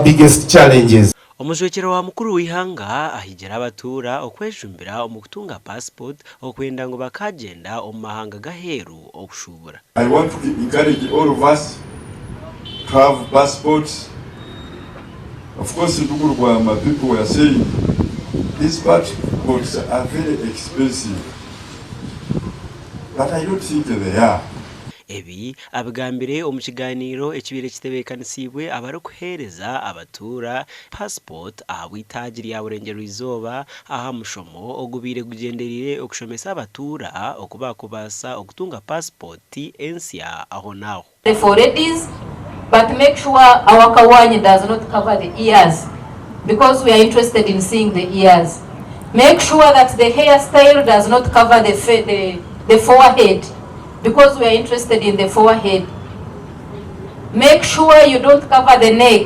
biggest challenges. Omujwekyerwa wa mukuru w'eihanga ahigire abatuura okwejumbira omu kutunga passport okwenda ngu bakaagyenda omu mahanga g'aheeru okushuubura. I want to encourage all of us to have passports. Of course Ndukurwama people were saying these passports are very expensive but I don't think they are. Ebi abigambire omu kigaaniiro ekibaire kitebeekanisiibwe abarikuheereza abatuura passport ahabw'eitaagi rya Burengyerwa-izooba aha mushomo ogubaire gugyendereire okushomesa abatuura oku baakubaasa okutunga passport ensya ahonaaho. For ladies but make sure our kawanyi does not cover the ears because we are interested in seeing the ears. Make sure that the hair style does not cover the, the, the forehead because we are interested in the forehead. Make sure you don't cover the neck.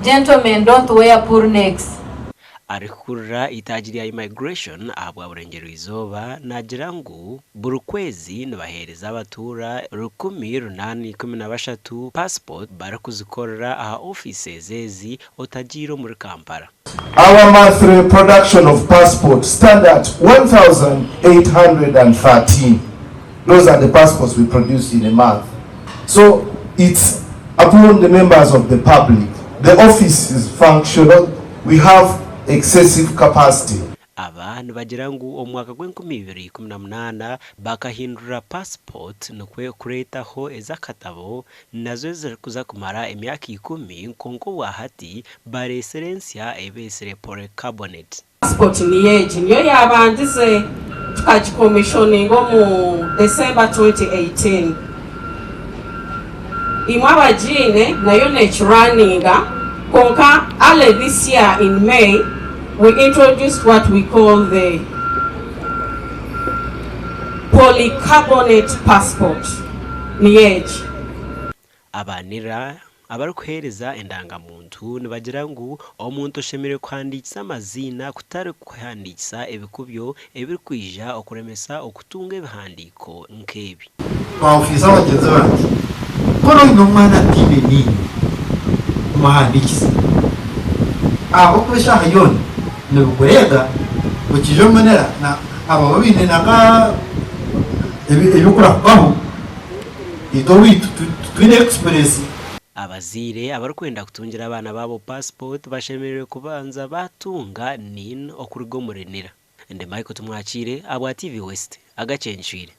Gentlemen, don't wear poor necks. Arikukurira eitaagi rya Immigration ahabwa Burengyerwa-izooba naagira ngu buri kwezi nibaheereza abatuura 1813 passport barikuzikorera aha offices ezi otagiire omuri Kampala. Our monthly production of passport stand at 1813. Those are the passports we produce in a month. So it's upon the members of the public. The office is functional. We have excessive capacity. Aba nibagira ngu omu mwaka gw'enkumi ibiri ikumi na munaana bakahindura passport nikwo kureetaho ez'akatabo nazo ezirikuza kumara emyaka ikumi kwonka obwahati bareetsire ensya ei beetsire polycarbonate. Passport niyo egi, niyo yaabandize tukagikommissioninga omu December 2018. Imwe abagiine nayo nekirunninga kwonka early this year in May we introduced what we call the polycarbonate passport niyo egi. Aba NIRA abarikuheereza endanga-muntu nibagira ngu omuntu oshemereire kuhandiikisa amaziina kutari kuhandiikisa ebikubyo ebirikwija okuremesa okutunga ebihandiiko nk'ebi. Twaofiisa bagyenzi bangye, ku ori oine omwana ataine niiwe, omuhandiikise ahabw'okuba eshaaha yoona nibikureega okiija omunira na ababa baine naka eby'okurahukaho itwe owaitu titwine express. Abazaire abarikwenda kutungira abaana baabo passport bashemereire kubanza baatunga NIN okuruga omuri NIRA. Ndi Michael Tumwakiire ahabwa TV West, agacencwire.